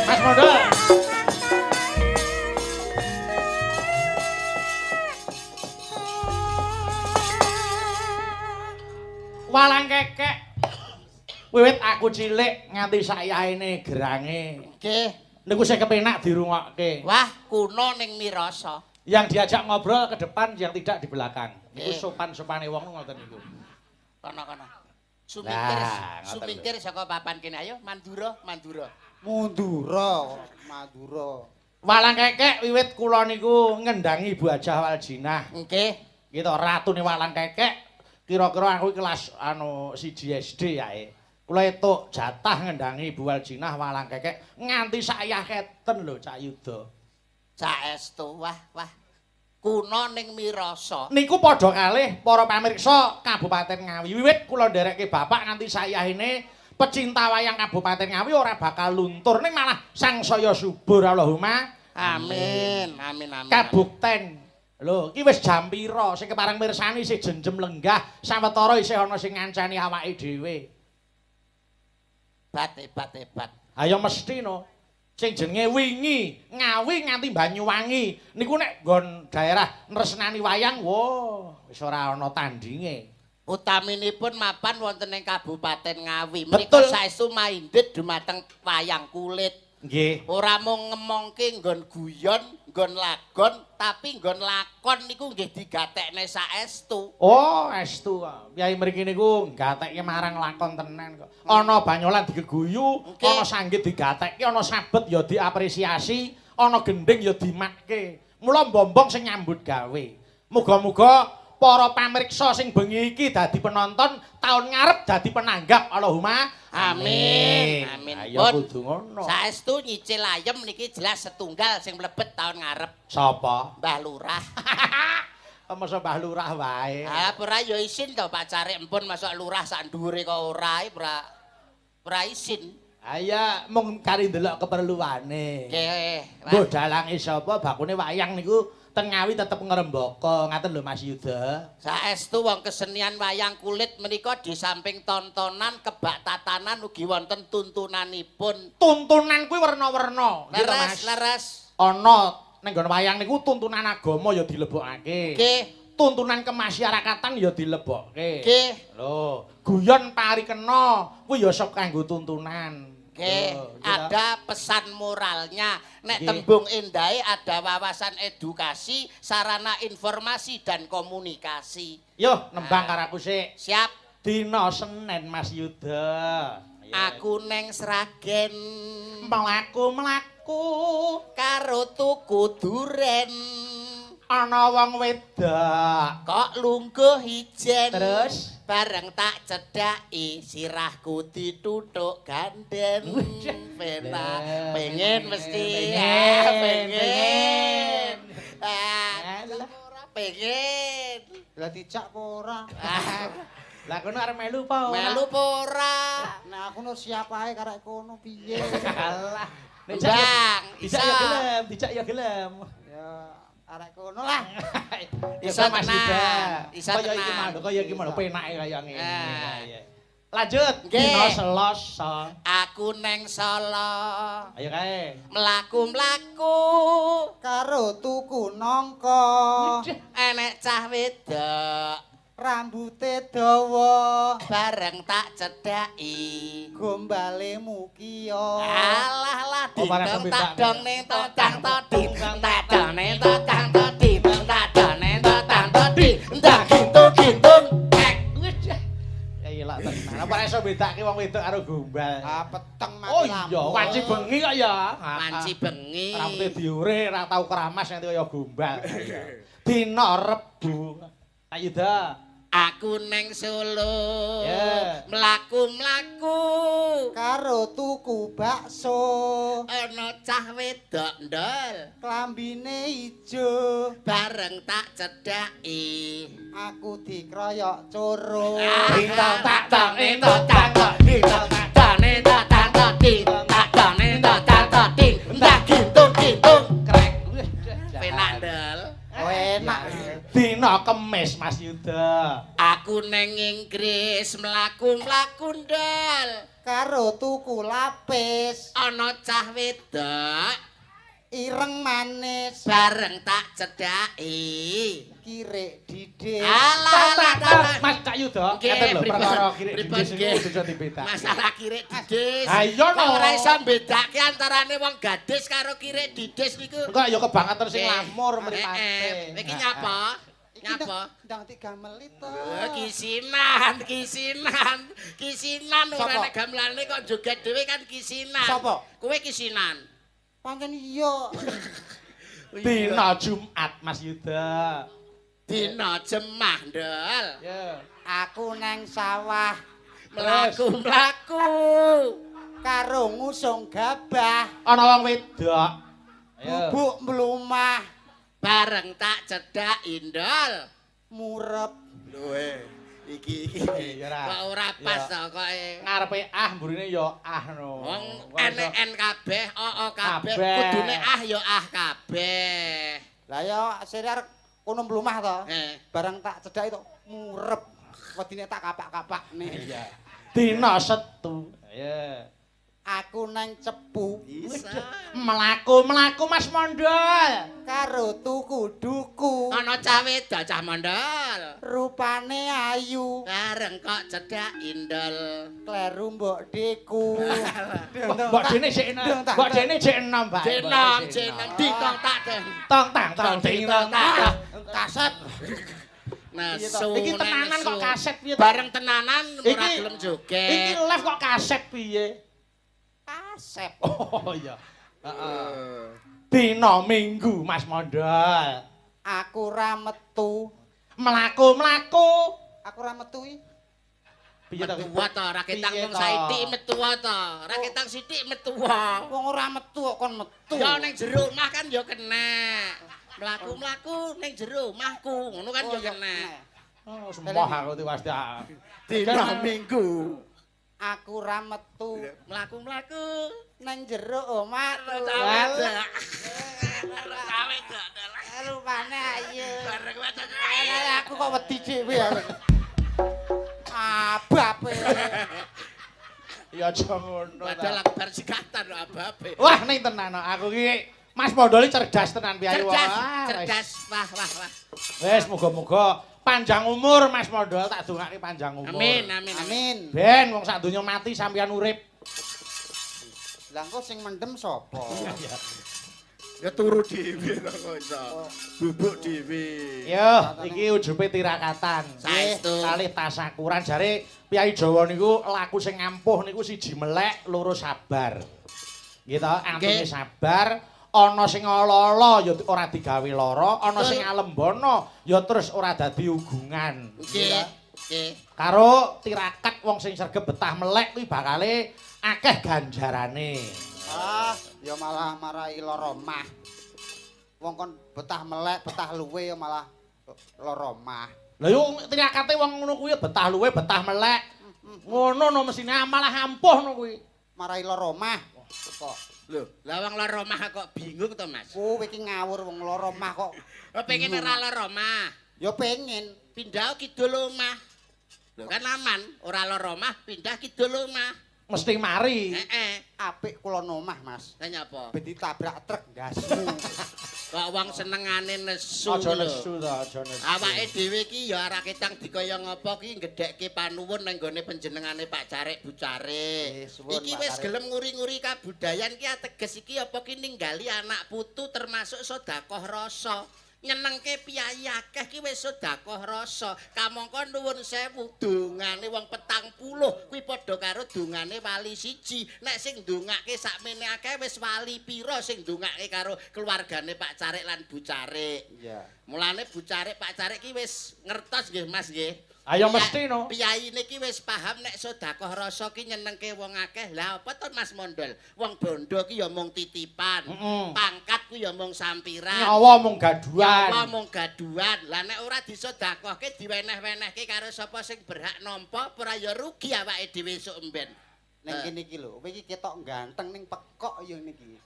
Mas Mondo. Walang kekek. Wiwit aku cilik nganti sayaene gerange. Nggih. Niku sing kepenak dirungokke. Wah, kuno ning mirasa. Yang diajak ngobrol ke depan, yang tidak di belakang. Niku Nggih. sopan-sopane wong ngoten niku. Kono-kono. Sumingkir, Lah, ngoten sumingkir saka papan kene ayo Mandura, Mandura. Mundura, Madura. Walang kekek wiwit kula niku ngendangi Ibu Hajah Waljinah. Nggih. Gitu ratune walang kekek kira-kira aku kelas anu 1 SD yae. Kula etuk jatah ngendangi Ibu Waljinah walang kekek nganti sayah keten lho Cak Yuda. Saestu, wah, wah. Kuno ning mirasa. Niku padha kalih para pamirsa Kabupaten Ngawi. Wiwit kula nderekke bapak nganti sayahene pecinta wayang Kabupaten Ngawi ora bakal luntur ning malah sangsaya subur Allahumma. Amin, amin, amin. Kabukten. Lho, iki wis jam pira sing kepareng mirsani isih jenjem lenggah sawetara isih ana sing ngancani awake dhewe. Hebat, hebat, hebat. Ayo mesti no. Sing jenenge wingi, Ngawi nganti Banyuwangi niku nek nggon daerah nresnani wayang, wah, wis ora ana tandinge. Utaminipun mapan wonten ing Kabupaten Ngawi. Menika Betul. saestu maindhit dumateng wayang kulit. Nggih. Ora mung ngemongke nggon guyon, nggon lagon, tapi nggon lakon niku nggih digatekne saestu. Oh, estu. Kyai mriki niku nggatekke marang lakon tenan kok. Ana banyolan digeguyu, Nggih. ana sanggit digatekke, ana sabet ya diapresiasi, ana gendhing ya dimatke. Mula mbombong sing nyambut gawe. Muga-muga para pamirsa sing bengi iki dadi penonton, taun ngarep dadi penanggap. Allahumma Amin. Amin. Ayo Pun. kudu ngono. Saestu nyicil ayem niki jelas setunggal sing mlebet taun ngarep. Sapa? Mbah Lurah. Masa Mbah Lurah wae. Ah, ora ya isin to Pak Carik empun masuk lurah sak dhuwure kok ora, ora ora isin. Aya mung kari ndelok keperluane. Nggih. Mbok dalange sapa bakune wayang niku teng Ngawi tetep ngrembaka, ngaten lho Mas Yuda. Saestu wong kesenian wayang kulit menika di samping tontonan kebak tatanan ugi wonten tuntunanipun. Tuntunan kuwi werna-werna, nggih to Leres, Mas. leres. Ana ning nggon wayang niku tuntunan agama ya dilebokake. Nggih, Tuntunan kemasyarakatan ya dilebokke. nggih. Lho, guyon parikena kuwi ya sok kanggo tuntunan. Nggih, Lho, nggih to? ada pesan moralnya. Nek Nggih. tembung endahe ada wawasan edukasi, sarana informasi dan komunikasi. Yo nembang karo aku sik. Siap, Dina Senin Mas Yuda. Ayo. aku neng Sragen mlaku-mlaku karo tuku duren. ana wong wedok. Kok lungguh ijen. Terus bareng tak cedhaki sirahku dituthuk ganden. Pena Lah, pengen mesti pengen, ah, pengen. pengen. Ah, Alah. ora pengen. Lah dicak apa ora? Ah, Lah kono arep melu apa ora? melu apa ora? Nah aku no siap ae karek kono piye. Alah. Nek Bang, dijak isa. ya gelem, dijak ya gelem. Ya arek kono lah. Isa Mas tenan, Yuda. isa Kaya iki tenan. mau, kaya iki mau penake kaya ngene. Ah. Iya. Lanjut, Nggih. dina Selasa. Aku neng Solo Ayo kae. mlaku-mlaku Karo tuku nangka, enek cah wedok rambute dawa, bareng tak cedhaki. gombale mukiya. Alah lah Oh, barang ding kembang. tak dong ning totang to ding tak dong ning totang to ding tak dong ning totang to iso bedake wong wedok karo gombal. Ah, peteng mati Oh lampu. iya, wanci bengi kok ya. Wanci bengi. Rambute diure ora tau keramas nanti kaya gombal. Dina Rebo. Ayo da. Aku neng Solo. Yeah. Mlaku-mlaku Karo tuku bakso. ana cah wedok ndol. Klambine ijo. Bareng tak cedhaki. Aku dikroyok coro. Ding tak tang tak tak tak ding tak tak tak tak tak ding tak tak tak tak tak ding tak gintung gintung Krek. Penak ndol. Oh, enak. Dina Kemis Mas Yuda. Aku neng Inggris mlaku-mlaku ndol. Karo tuku lapis. Ana cah wedok Ireng manis. bareng tak cedhaki. Kirik didis. Alah alah alah. Mas Cak Yuda, Nggih, ngeten lho pripun? perkara kirik Pripun, didis nggih? iku kudu iso dibedak. Masalah kirik didis. Ha iya no. Kok ora iso mbedake antarane wong gadis karo kirik didis niku. Engko ya kebangetan sing Nggih. lamur mripate. Eh, iki nyapa? Nyapa? Ndang tiga menit to. Oh, kisinan, kisinan, kisinan ora Sapa? nek gamelane kok joget dhewe kan kisinan. Sapa? Kowe kisinan. Pancen iya. Dina Jumat Mas Yuda. Dina Jemah, Ndol. Ya. Aku neng sawah Mlaku-mlaku. karo ngusung gabah. Ana wong wedok. Ayo. Bubuk mlumah Bareng tak cedhaki, Ndol. murep. Lho iki iki. Iya ra. Kok ora pas Iya. to koke. Ngarepe ah mburine ya ah no. Wong N kabeh, O O kabeh, Kabeh. kudune ah ya ah kabeh. Lah ya sire arep kono mlumah to. Eh. Bareng tak cedhaki to murep. Wedine tak kapak-kapak nih. Iya. Dina Setu. Iya. Aku neng Cepu Bisa. Mlaku-mlaku Mas Mondol. karo tuku duku. Ana cah wedok cah mondol. Rupane ayu, Bareng kok cedhak indol. kleru mbok deku. Mbok dene sik enom. Mbok dene sik enom, Pak. Jenom, jenom ditong tak den. Tong tang tong ding tong tang. Kaset. Nesu. Iki tenanan kok kaset piye? to? Bareng tenanan ora Iki- gelem joget. Iki live kok kaset piye? Kasep. Oh iya. Heeh. Dina Minggu Mas Mondol. Aku ra metu. Mlaku-mlaku. Aku ra metu iki. Piye to? Metuwa to, ra ketang Piye wong to? saithik metuwa to. Ra ketang sithik metuwa. Wong ora metu kok kon metu. Ya ning jero omah kan ya kena. Mlaku-mlaku ning jero omahku, ngono kan Oh, ya ya kena. Oh, semoh aku tiwas Dina Minggu. Aku ra metu Mlaku-mlaku. nang jero omah. Cah wedok. Cah wedok. Rupane ayu. Bareng wedok. Alah, aku kok wedi dhewe aku. Abape. Ya aja ngono. ta. Padahal aku bar sikatan kok ababe. Wah, ning tenan aku iki Mas Mondol iki cerdas tenan piye. Cerdas, cerdas. Wah, wah, wah. Wis muga-muga panjang umur Mas Mondol, tak dongake panjang umur. Amin, amin, amin. Amin. Ben wong sak donya mati sampeyan urip. Lah engko sing mendem sapa? Ya turu dhewe to kok iso. Bubuk dhewe. Yo, iki ujube tirakatan. Saestu. Kalih tasakuran jare piyai Jawa niku laku sing ampuh niku siji melek, loro sabar. Nggih to, antune Nggih. sabar, ana sing ala-ala ya ora digawe lara, ana Betul. sing alembana ya terus ora dadi ugungan. Nggih, nggih. Karo tirakat wong sing sregep betah melek kuwi bakale akeh ganjarane. Ah, ya malah marai lara mah. Wong kon betah melek, betah luwe ya malah lara mah. Lah yo tirakate wong ngono kuwi betah luwe, betah melek. Ngono no mesine malah ampuh no kuwi. Marai lara mah. Kok Lho, lah wong lara omah kok bingung to, Mas? kowe iki ngawur wong lara mah kok. Oh, pengen ora lara omah. Ya pengen. Pindah kidul omah. Lho kan aman, ora lara omah, pindah kidul omah. Mesti mari. Heeh. Apik kula omah, Mas. Lah nyapa? Ben ditabrak truk ndasmu. Kok wong senengane nesu. Aja lho. nesu to, aja nesu. Awake dhewe iki ya ora ketang dikaya ngapa ki ngedhekke panuwun nang nggone panjenengane Pak Carik Bu Carik. Eh, suwun, Iki Pak wis Carik. gelem nguri-nguri kabudayan ki ateges iki apa ki ninggali anak putu termasuk sedekah rasa. Nyenengke piyayi akeh ki wis sedekah rasa. Kamangka nuwun sewu, dongane wong 40 kuwi padha karo dongane wali siji. Nek sing ndongake sakmene akeh wis wali pira sing ndongake karo keluargane Pak Carik lan Bu Carik. Iya. Mulane Bu Carik Pak Carik ki wis ngertos nggih Mas nggih. Ayo mesti no. Piyayine ki wis paham nek sedekah rasa ki nyenengke wong akeh. Lah apa to Mas Mondol? Wong bondo ki ya mung titipan. Pangkat ku ya mung sampiran. Nyawa mung gaduhan. Nyawa mung gaduhan. Lah nek ora disedekahke diweneh-wenehke karo sapa sing berhak nampa, ora ya rugi awake dhewe esuk emben. Ning kene iki lho, kowe iki ketok ganteng ning pekok ya niki.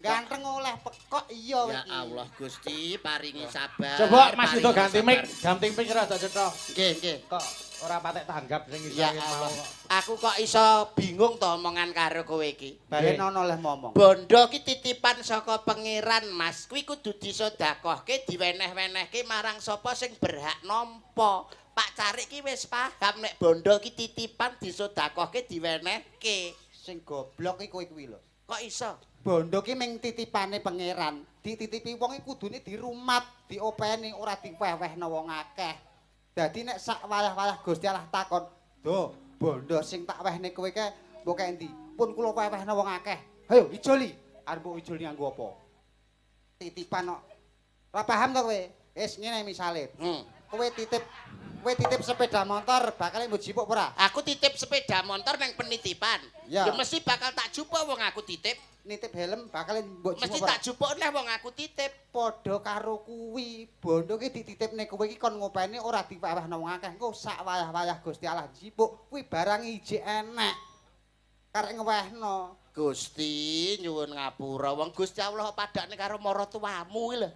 Ganteng oleh pekok iya iki. Ya Allah Gusti, paringi sabar. Coba Mas Yudo ganti mic, ganti mic rada cetha. Nggih, nggih. Kok ora patek tanggap sing iso ya mau. Aku kok iso bingung to omongan karo kowe iki. Balen ana oleh momong. Bondo ki titipan saka pangeran, Mas. Kuwi kudu disedekahke, diweneh-wenehke marang sapa sing berhak nampa. Pak Carik ki wis paham nek bondo ki titipan disedekahke, diwenehke. Sing goblok iki kowe kuwi lho. Kok iso? Bondo ki ming titipane pangeran, dititipi wong iki kudune dirumat, diopeni, ora diweh-wehno wong akeh. Dadi nek sak wayah-wayah Gusti Allah takon, "Do, bondo sing tak wehne kowe ke mbok kek endi?" Pun kula weh-wehno wong akeh. Hayo ijoli. Arep mbok ijoli nganggo apa? Titipan kok. Ora paham to kowe? Wis ngene misale. Kowe titip sepeda motor bakal mbok jipuk ora? Aku titip sepeda motor nang penitipan. Ya mesti bakal tak jupuk wong aku titip. Nitip helm bakal mbok jupuk. Mesti tak jupuk neh wong aku titip. Padha karo kuwi, bondo ki dititipne kowe iki kon ngopeni ora diwewehno wong akeh. Engko sak wayah-wayah Gusti Allah jipuk, kuwi barang ijik enek. Karek ngewehno. Gusti nyuwun ngapura, wong Gusti Allah padakne karo maratuwamu iki lho.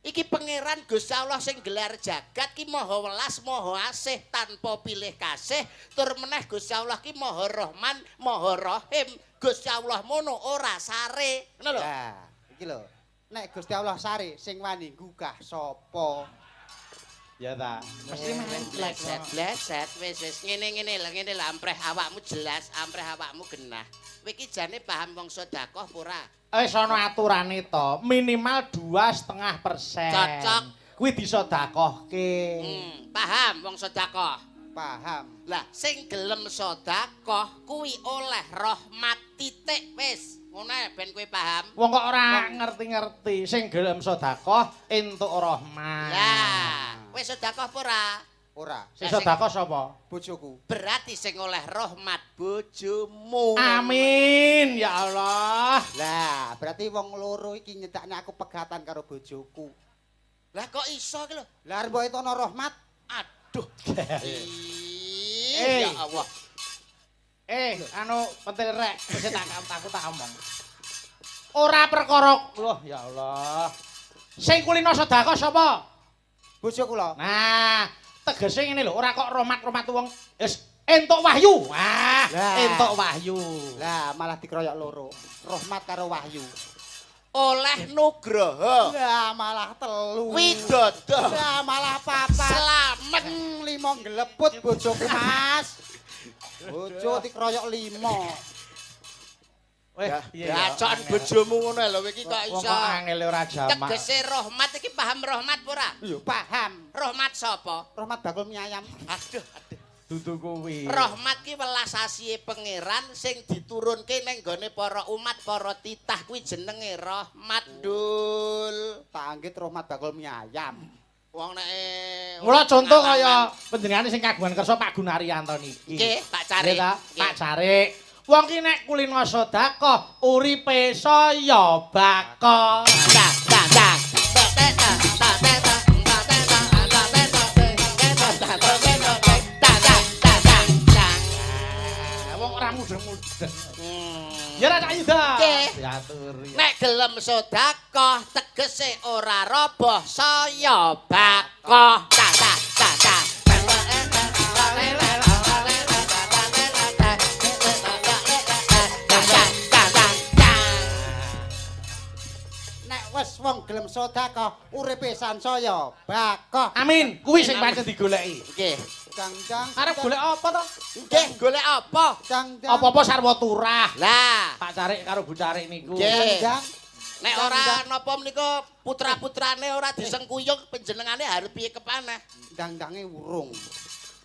Iki pangeran Gusti Allah sing gelar jagat ki maha welas, maha asih tanpa pilih kasih, tur meneh Gusti Allah ki maha Rahman, maha Rahim. Gusti Allah mono ora sare. Ngono lho. Lah, iki lho. Nek Gusti Allah sare, sing wani nggugah sapa? Ya ta. Mesti bleset-bleset wis wis ngene-ngene lho, ngene lho ampreh awakmu jelas, ampreh awakmu genah. Kowe iki jane paham wong sedekah apa ora? Wis ana aturane to, minimal 2,5%. Cocok. Kuwi disedekahke. Paham wong sedekah. Paham. Lah sing gelem sedekah kuwi oleh rahmat titik wis. Ngono ae ben kowe paham. Wong kok ora ngerti-ngerti sing gelem sedekah entuk rahmat. Lah, kowe sedekah apa ora? Ora. Sing sedekah sapa? Bojoku. Berarti sing oleh rahmat bojomu. Amin ya Allah. Lah, berarti wong loro iki nyedakne aku pegatan karo bojoku. Lah kok iso iki lho? Lah arep mbok etono rahmat. Aduh. Ya Allah. Anu pentil rek, wis tak aku tak omong. Ora perkara. Loh ya Allah. Sing kulino sedekah sapa? Bojo kula. Nah, tegese ngene lho, ora kok romat-romat wong wis entuk wahyu. Ah, entuk wahyu. Lah malah dikeroyok loro. Rahmat karo wahyu. Oleh nugroho. Lah malah telu. Widodo. Lah malah papat. Slamet. Limo ngleput bojoku, Mas. Bojo dikeroyok limo. Weh, gacokan bojomu ngono lho iki kok iso. Wong kok angel ora jamak. Tegese rahmat iki paham rahmat apa ora? Iya, paham. Rahmat sapa? Rahmat bakul mie ayam. Aduh, aduh. Dudu kuwi. Rahmat ki welas asihe pangeran sing diturunke ning gone para umat, para titah kuwi jenenge rahmat, Dul. Tak anggit rahmat bakul mie ayam. Wong nek mula contoh kaya panjenengane sing kagungan kersa Pak Gunaryanto niki. Nggih, Pak Carik. Pak Carik. Wong ki nek kulino sedekah uripe saya bako. Ta ta ta. Ta ta ta ta ta ta ta ta ta ta ta ta ta ta ta. Wong ora mudeng-mudeng. Ya ra Cak Yuda. Diaturi. Nek gelem sedekah tegese ora roboh saya bakoh. Ta ta ta ta. Nek wis wong gelem sedekah uripe sansaya bakoh. Amin. Kuwi sing pancen digoleki. Nggih. Cang-cang. Arep golek apa to? Nggih, golek apa? Cang-cang. Apa-apa sarwa turah. Lah, Pak Carik karo Bu Carik niku. Nggih. Cang. Nek ora napa menika putra-putrane ora disengkuyung panjenengane harus piye kepaneh? Ndang-ndange urung.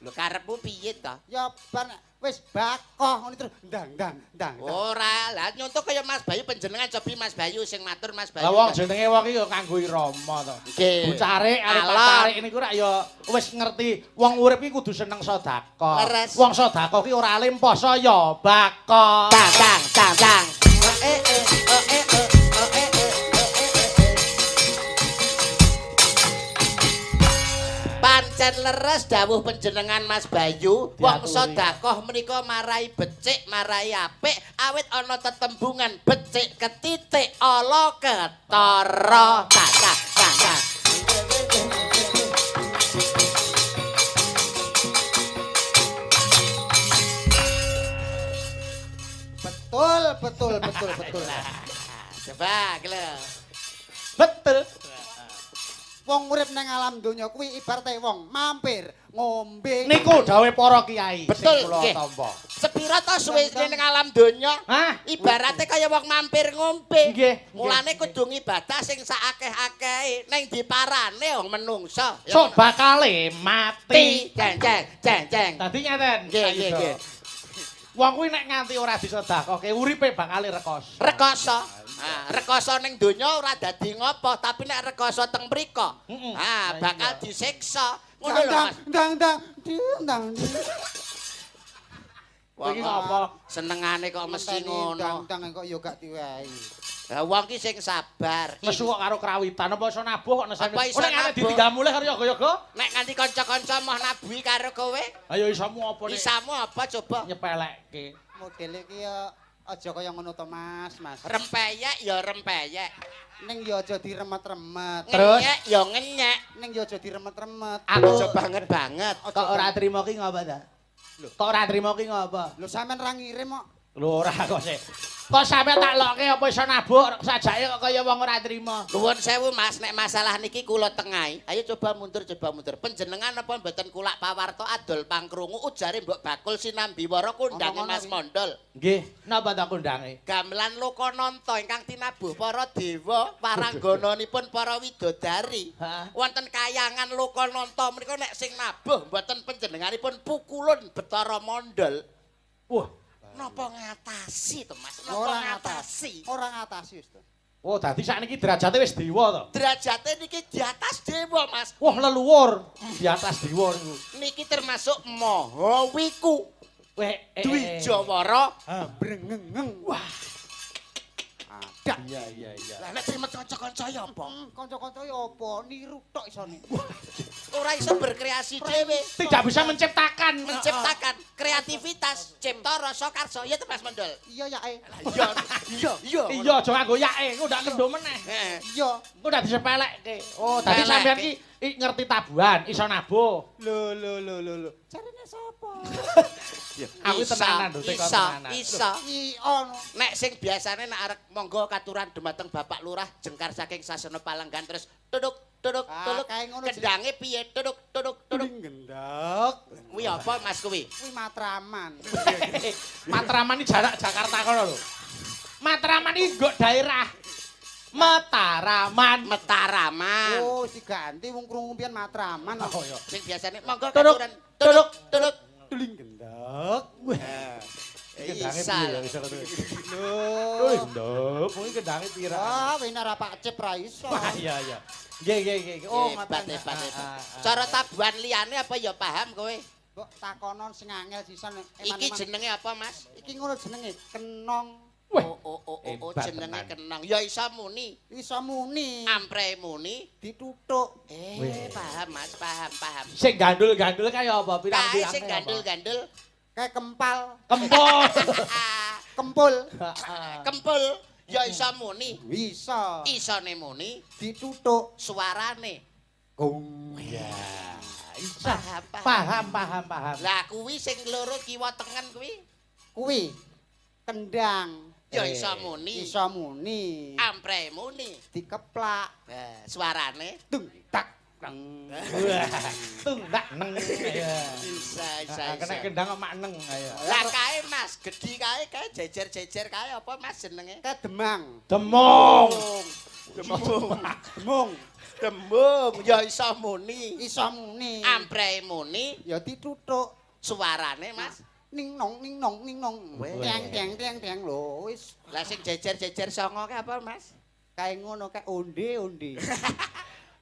Lho karepmu piye to? Ya ban wis bakoh ngono terus ndang-ndang ndang. Ora, lah nyontoh kaya Mas Bayu panjenengan cobi Mas Bayu sing matur Mas Bayu. Lah wong jenenge wong iki ya kanggo irama to. Nggih. Bocare arep tarik niku rak ya wis ngerti wong urip iki kudu seneng sedekah. Wong sedekah ki ora lempoh saya bakoh. Tang tang tang tang. Eh eh eh eh eh eh. Pancen leres dawuh panjenengan Mas Bayu, wong sedekah menika marai becik, marai apik, awit ana tetembungan becik ketitik ala ketara. Ta ta ta ta. Betul, betul, betul, betul. Coba lho. Betul. Wong urip nang alam donya kuwi ibarate wong mampir ngombe. Niku dawuhe para kiai. Betul nggih. Sepira to suwe ning alam donya? Ibarate kaya wong mampir ngombe. Mulane kudu ngibadah sing saakeh-akehe ning diparane wong menungsa. Sok bakale mati. Ceng ceng ceng ceng. Dadi ngaten. Nggih nggih nggih. Wong kuwi nek nganti ora disedekahke uripe bakale rekoso. Rekoso. Ah, rekoso ning donya ora dadi ngopo, tapi nek rekoso teng mriko, ah bakal disiksa. Ngono lho Mas. Ndang ndang ndang. Wong iki apa? Senengane kok mesti ngono. Ndang kok ya gak diwehi. Lah wong ki sing sabar. Nesu kok karo krawitan apa iso nabuh kok nesane. Nek nganti ditinggal mulih karo yoga-yoga. Nek nganti kanca-kanca moh nabuhi karo kowe. Ayo isamu apa nek? Isamu apa coba? Nyepelekke. Modele ki ya aja kaya ngono to Mas, Mas. Rempeyek ya rempeyek. Ning ya aja diremet-remet. Terus ngenyek ya ngenyek. Ning ya aja diremet-remet. Aku aja banget-banget. Kok ora trimo ki ngapa ta? Lho, kok ora trimo ki ngapa? Lho sampean ra ngirim kok. Lho ora kok sik. Kok sampe tak lokke apa iso nabuk sajake kok kaya wong ora trima. Nuwun sewu Mas, nek masalah niki kula tengahi. Ayo coba mundur, coba mundur. Panjenengan apa mboten kulak pawarta adol pangkrungu ujare mbok bakul sinambi wara kondange Mas Mondol. Nggih, napa ta kondange? Gamelan Lokananta ingkang tinabuh para dewa, waranggananipun para widodari. Wonten kayangan Lokananta menika nek sing nabuh mboten panjenenganipun pukulun Betara Mondol. Wah. Napa ngatasi to Mas? Napa ngatasi? Ora ngatasi wis to. Oh, dadi sakniki derajate wis dewa to. Derajate niki di atas dewa, Mas. Wah, leluhur di atas dewa niku. Niki termasuk Maha Wiku. Weh, Dwijawara brengengeng. Wah. Ada. Iya, iya, iya. Lah nek trimo kanca-kanca ya apa? Kanca-kanca ya apa? Niru tok isone. Ora iso berkreasi dhewe. Tidak bisa menciptakan. Menciptakan kreativitas, cipta rasa karsa. Ya to Mas Mondol. Iya ya e. Iya, iya, iya. Iya, aja nganggo yake, engko ndak kendo meneh. Iya, engko ndak disepelekke. Oh, dadi sampean iki ngerti tabuhan, iso nabuh. Lho lho lho lho lho. Jarine sapa? Aku tenanan lho, teko tenanan. Iso. Iya. Nek sing biasane nek arek monggo katuran dumateng Bapak Lurah jengkar saking sasana palenggan terus tuduk tuduk tuduk. Kendange piye? Tuduk tuduk tuduk. Gendhok. Kuwi apa Mas kuwi? Kuwi Matraman. Matraman iki jarak Jakarta kono lho. Matraman iki nggo daerah Mataraman. Mataraman. Oh, diganti wong krungu pian Matraman. Oh iya. Sing biasane monggo Tuduk katuran tuduk tuduk. Tuling gendhok. Wah. Kendange piye ya iso ngono. Lho. Gendhok, kuwi kendange pira? Ah, wena ra Pak Cep ra iso. Iya, iya. Nggih, nggih, nggih. Oh, hebat, hebat, hebat. Cara tabuhan liyane apa ya paham kowe? Mbok takonon sing angel sisan. Iki jenenge apa, Mas? Iki ngono jenenge kenong. Oh, oh, oh, oh, jenenge kenong. Ya iso muni. Iso muni. Ampre muni dituthuk. Paham, Mas, paham, paham. Sing gandul-gandul kaya apa? Pirang-pirang. Sing gandul-gandul kayak kempal. Kempul. Kempul. Kempul. Ya iso muni. Iso. Isone muni dituthuk suarane. Gong. Ya. Paham, paham, paham, paham. Lah kuwi sing loro kiwa tengen kuwi. Kuwi kendang. Ya iso muni. Iso muni. Ampre muni. Dikeplak. Suarane dung tak Neng. Tung tak neng. Bisa, bisa. Kena kendang kok mak neng ayo. Lah kae Mas, gedhi kae kae jejer-jejer kae apa Mas jenenge? Kae Demang. Demung. Demung. Demung. Demung ya iso muni. Iso muni. Amprehe muni ya dituthuk. Suarane Mas. Ning nong ning nong ning nong. Tiang tiang tiang tiang lho wis. Lah sing jejer-jejer songo kae apa Mas? Kae ngono kae onde-onde.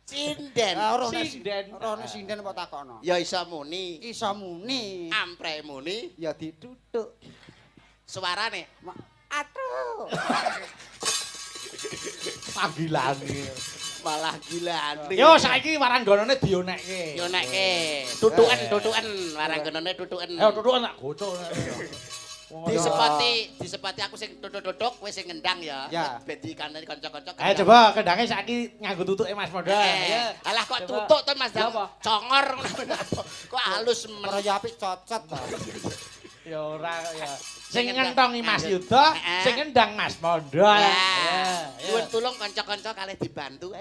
Sinden. Sinden. Ora ono sinden apa takono. Ya iso muni. Iso muni. Amprehe muni ya dituthuk. Suarane aduh. Panggilane. Malah gilane. Yo saiki waranggonane dionekke. Dionekke. Tutuken, tutuken waranggonane tutuken. Ayo tutuken tak gocok. Disepati aku sing tutuk-tutuk, kowe sing ngendang ya. Ben dikandani kanca-kanca. Ayo coba kendange saiki nganggo tutuke Mas Mondal. Alah kok tutuk to Mas Dam. Congor ngono. Kok halus men. Ora ya apik cocot to. Ya ora kok ya. Sing ngentongi Mas Yuda, sing ngendang Mas Mondal. Nyuwun tulung kanca-kanca kalih dibantu.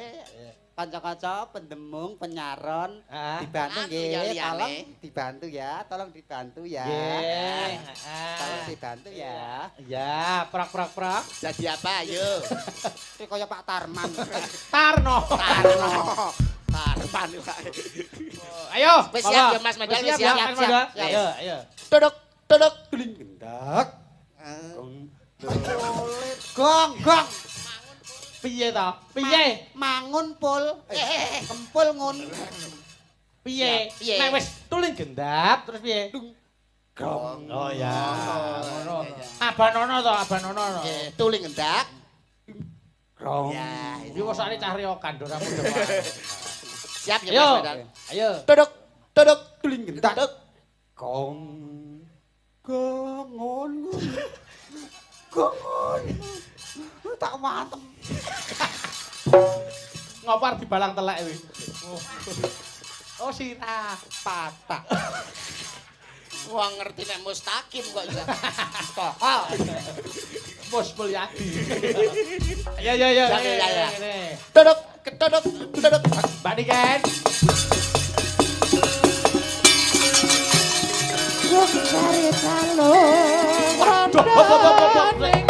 Kanca-kanca pendemung, penyaron dibantu nggih, tolong dibantu ya, tolong dibantu ya. Nggih. Tolong dibantu ya. Ya, prok-prok-prok. Jadi apa ayo? Iki kaya Pak Tarman. Tarno. Tarno. Tarman wae. Ayo, wis siap ya Mas Mondal, wis siap. Ayo, ayo. Duduk, duduk. Tuling gendak. Gong, gong. Piye ta? Piye? Mangun pul. Kempul ngun. Piye? Nek wis tuling gendap terus piye? Gong. Oh ya, ngono. Abanono to, abanono to. Tuling gendak. Gong. Ya, iki wosane cah riokan ora mudeng. Siap ya Mas Medal. Ayo. Duduk, duduk, tuling gendak. Gong. Gongon. Gongon. Tak matem. Ngopo arep dibalang telek kuwi? Oh sirah patah. Wong ngerti nek mustaqim kok iso. Kok. Mus Mulyadi. Ya ya ya. Duduk, duduk, duduk. Mbak Niken.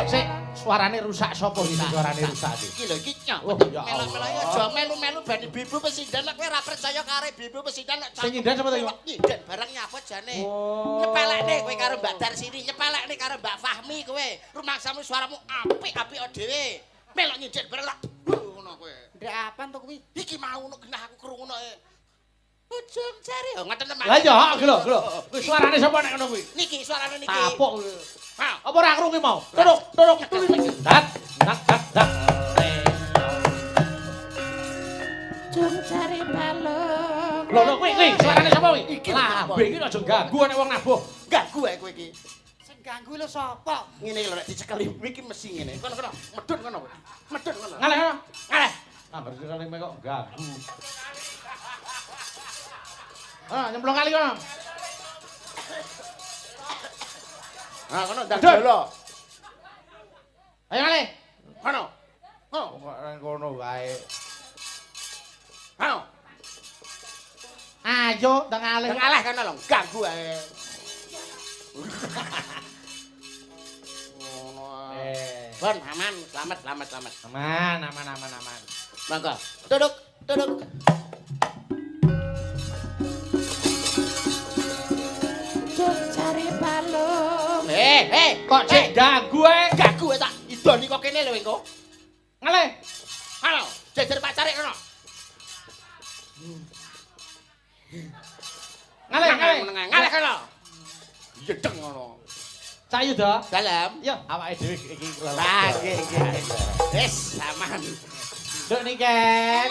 Sik, suarane rusak sapa iki suarane rusak iki? Iki lho iki nyapa. Melo-melo aja melu-melu ben ibu pesinden lek kowe ora percaya karo ibu pesinden lek sing nyinden sapa to iki? Nyinden barang nyapa jane. Nyepelekne kowe karo Mbak Darsini, nyepelekne karo Mbak Fahmi kowe. Rumangsamu suaramu apik-apik dhewe. Melok nyinden barang tak ngono kowe. Ndek apan to kuwi? Iki mau ngono genah aku krungu ngono. Ujung jari. Oh ngoten teman. Lah ya lho lho. Kuwi suarane sapa nek ngono kuwi? Niki suarane niki. Tapuk. Apa ora krungu mau? Turuk, turuk, tulik. Dat, dat, dat, dat. Ujung jari balung. Lho lho kuwi kuwi suarane sapa kuwi? Iki lambe iki aja ganggu nek wong nabuh. Ganggu ae kowe iki. Sing ganggu lho sapa? Ngene lho nek dicekeli iki mesti ngene. Kono kono, medun kono. Medun kono. Ngaleh kono. Ngaleh. Ambar dicekeli kok ganggu. Ah, nyemplung kali kono. Ah, kono ndang jolo. Ayo ngalih. Kono. Kono. Kok kono wae. Ayo. Ayo ndang ngalih. Ndang ngalih kono lho, ganggu ae. Ngono. Bon, aman, selamat, selamat, selamat. Aman, aman, aman, aman. Monggo. Duduk, duduk. Kok cek ganggu ae? Ganggu ae tak idoni kok kene lho engko. Ngalih. Halo, jejer Pak Carik kono. Ngalih, ngalih. Ngalih kono. Yedeng ngono. Cak Yuda. Dalem. Yo, awake dhewe iki lelek. Ah, nggih, nggih. Wis aman. Nduk Niken.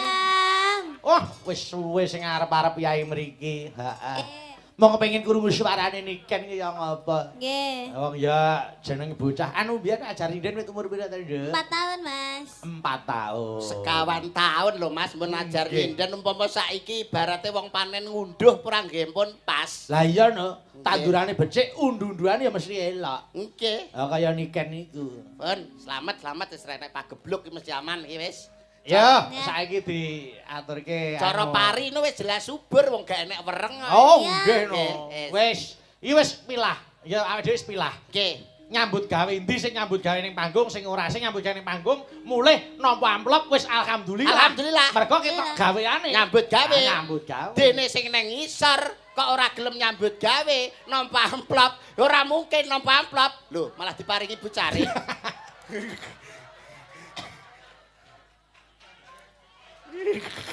Wah, wis suwe sing arep-arep yai mriki. Heeh. Mau kepengin krungu suarane Niken iki ya ngapa? Nggih. Wong ya jeneng bocah anu biyen ajar inden wit umur pira ta, Nduk? 4 tahun, Mas. 4 tahun. Sekawan tahun lho, Mas, mun ajar inden umpama saiki ibarate wong panen ngunduh ora nggih pun pas. Lah iya no, tandurane becik, undu-unduane ya mesti elok. Nggih. Oh kaya Niken iku. Pun, slamet slamet wis renek pagebluk iki mesti aman iki wis. Ya, saiki diaturke cara pari no wis jelas subur wong gak enek wereng. Oh, nggih no. Wis, iki wis pilah. Ya awake dhewe wis pilah. Nggih. Nyambut gawe endi sing nyambut gawe ning panggung, sing ora sing nyambut gawe ning panggung, mulih nampa amplop wis alhamdulillah. Alhamdulillah. Mergo ketok gaweane. Nyambut gawe. Nyambut gawe. Dene sing nang ngisor kok ora gelem nyambut gawe, nampa amplop, ora mungkin nampa amplop. Lho, malah diparingi Bu Cari.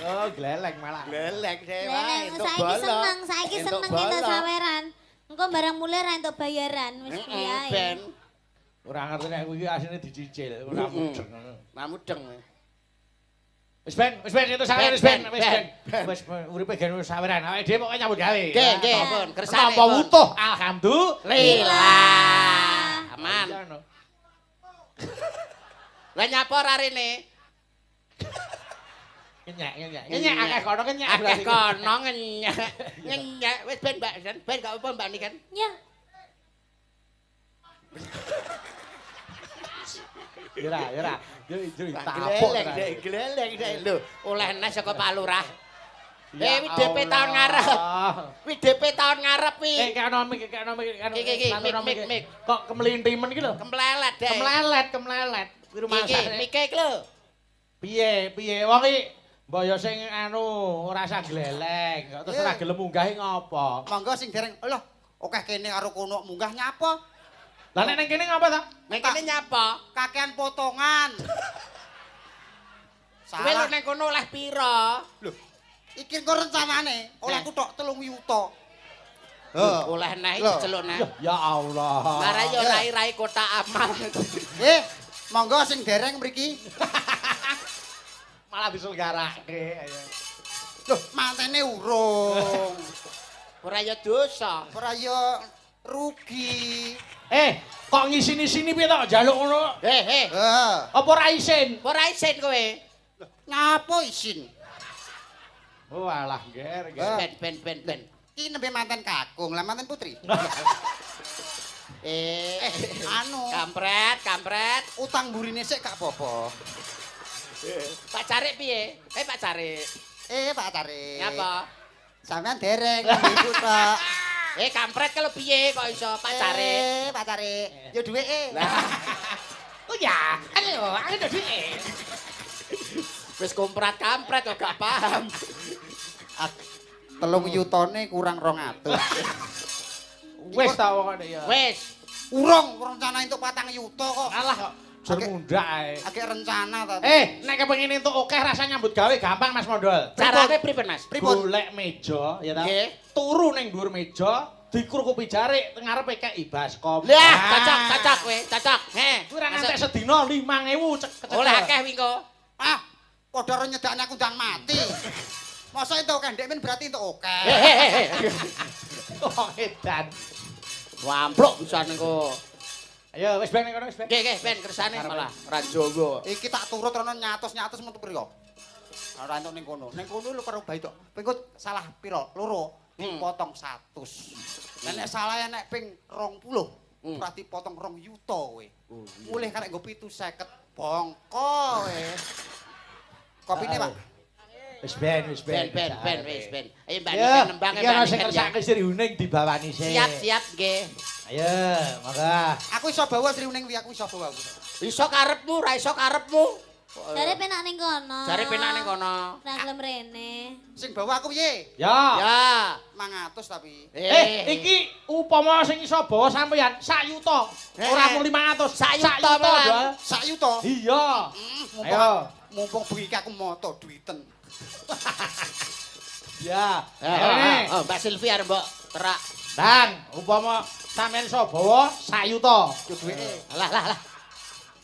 Oh, gleleng malah. Gleleng dhewe. Saiki seneng, saiki seneng kita saweran. Engko barang mulih ra entuk bayaran wis piye. Ben. Ora ngerti nek kuwi asline dicicil, ora mudeng. Ora mudeng. Wis ben itu saweran wis ben, wis ben. Wis uripe gen wis saweran. Awake dhewe pokoke nyambut gawe. Nggih, nggih, pun kersane. Nampa wutuh, alhamdulillah. Aman. Lah nyapa ora rene? Ngenyek, ngenyek. Ngenyek akeh kono ngenyek. Akeh kono ngenyek. Ngenyek wis ben Mbak, ben gak apa-apa Mbak Niken. Ya. Ya ra, ya ra. Yo tapuk. Gleleng, gleleng lho, oleh nes saka Pak Lurah. Eh, wi DP tahun ngarep. Wi DP tahun ngarep wi. Eh, kekno mik, kekno mik, mik. Kok kemlintimen iki lho? Kemlelet, Dek. Kemlelet, kemlelet. Kuwi rumasane. Iki, mike iki lho. Piye, piye wong iki mbok yo sing anu ora usah gleleng, kok terus ora gelem munggahe ngopo? Monggo sing dereng. Lho, akeh kene karo kono munggah nyapa? Lah nek nang kene ngapa ta? Nang kene nyapa? Kakean potongan. Kowe lho nang kono oleh pira? Lho, iki engko rencanane olehku tok 3 yuta. Oleh neh diceluk neh. Ya Allah. Lah yo rai-rai kotak amal. Eh, monggo sing dereng mriki. Malah diselenggarake. Loh, mantene urung. Ora ya dosa. Ora ya rugi. Eh, kok ngisini-sini piye to njaluk ngono? Eh, eh. Apa ora isin? Ora isin kowe. Ngapa isin? Oh alah, ger, ger. Ben ben ben ben. Iki nembe manten kakung, lah manten putri. Eh, anu. Kampret, kampret. Utang burine sik gak apa-apa. Pak Carik piye? Eh Pak Carik. Eh Pak Carik. Nyapa? Sampeyan dereng ibu tok. Eh kampret kalau piye kok iso Pak Carik? Eh Pak Carik, yo duweke. Oh ya, ayo aku yo duweke. Wis komprat kampret kok gak paham. 3 yutane kurang 200. Wis ta pokoke ya. Wis. Urung rencana entuk 4 yuta kok. Alah kok. Jur mundak ae. Akeh rencana ta. Eh, nek kepengin entuk akeh rasa nyambut gawe gampang Mas Mondol. Carane pripun Mas? Pripun? Golek meja ya ta. Nggih. Turu ning dhuwur meja, dikrukupi jarik teng ngarepe kek baskom. Lah, cocok, cocok kowe, cocok. Heh. Kuwi ora ngantek sedina 5000 cek. Oleh akeh wingi kok. Ah, padha ro nyedakne aku ndang mati. Mosok entuk akeh ndek men berarti entuk akeh. Wong edan. Wamplok pisan engko. Ayo wis ben ning kono wis ben. Nggih, nggih, ben kersane malah ora Jawa. Iki tak turut rono nyatus-nyatus metu pira? Ora entuk ning kono. Ning kono lho karo bayi tok. Ping salah pira? Loro dipotong 100. Lah nek salah nek ping 20, ora dipotong 2 yuta kowe. Mulih karek nggo 750 bongko kowe. Kopine, Pak. Wis ben, wis ben. Ben, ben, wis ben. Ayo Mbak Niken nembang Mbak Niken. Iki sing kersake Sri Huning dibawani sik. Siap, siap nggih. Ayo, monggo. Aku iso bawa Sri Huning kuwi, aku iso bawa. Iso karepmu, ra iso karepmu. Jare penak ning kono. Jare penak ning kono. Ra gelem rene. Sing bawa aku piye? Ya. Ya. 500 tapi. Eh, iki upama sing iso bawa sampeyan sak yuta. Ora mung 500, sak yuta. Sak yuta. Iya. Ayo, mumpung bengi aku moto duiten. Ya. Oh, Mbak Silvi arep mbok terak. Dang, upama sampeyan iso bawa sak yuta. Yo duweke. Lah lah lah.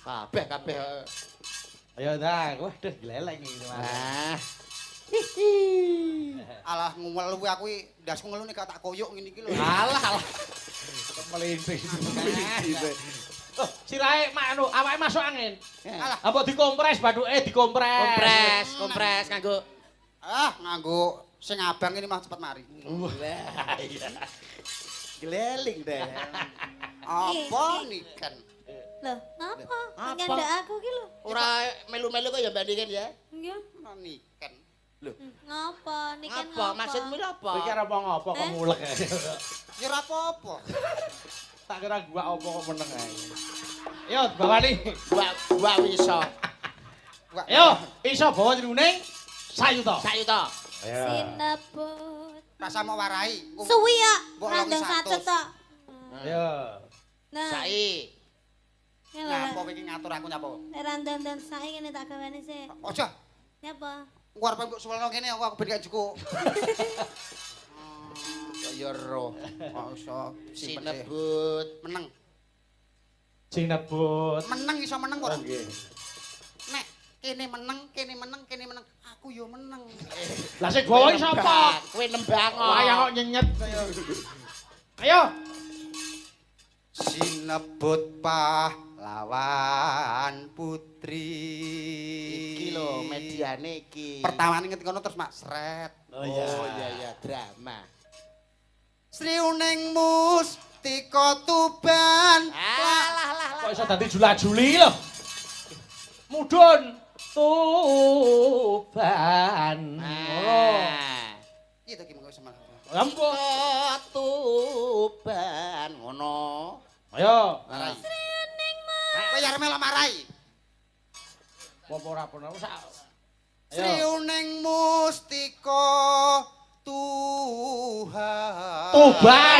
Kabeh kabeh. Ayo Dang, waduh gleleng iki Mas. Ah. Alah ngelu aku iki ndasku ngelu nek tak koyok ngene iki lho. Alah alah. Kemelinting. Oh, sirahe mak anu awake masuk angin. Alah, apa dikompres bathuke dikompres. Kompres, kompres nganggo. Ah, nganggo sing abang ini mah cepet mari. Wah, iya. Gleling deh. Apa niken? Loh, ngapa? Ngendak aku ki lho. Ora melu-melu kok ya Mbak Niken ya? Nggih. Niken. Lho. Ngapa? Niken ngapa? Maksudmu lho apa? Kowe iki arep ngopo kok mulek. Ya ora apa-apa. Tak kira gua apa kok meneng ae. Ayo bawani. Gua iso. Ayo, iso bawa jroning sayuta. Sayuta. Sinebut. Rasa mau warai. Suwi ya, randang satu tok. Ayo. Nah. Sai. Nyapa kowe iki ngatur aku nyapa? Nek randang sai ngene tak gawane sik. Aja. Nyapa? Engko arep mbok suwelno kene aku ben gak cukup. Kok ya roh. Kok iso sinebut meneng. Sinebut. Meneng iso meneng ora? Nggih. Nek kene meneng, kene meneng, kene meneng, aku yo meneng. Lah sing gawa iki sapa? Kowe nembang kok. Wayang kok nyenyet. Ayo. Sinebut pahlawan putri. Iki lho mediane iki. Pertamane ngerti kono terus mak sret. Oh iya. Oh iya iya drama. Sri Uning Mustika Tuban. Alah lah lah. Kok iso dadi jula-juli lho. Mudhun Tuban. Ngono. Iki to ki mengko semangat. Ampun. Tuban ngono. Ayo. Sri Uning Kowe arep melok marai. Apa ora pernah sak. Sri Uning Mustika Tuhan. Tuban.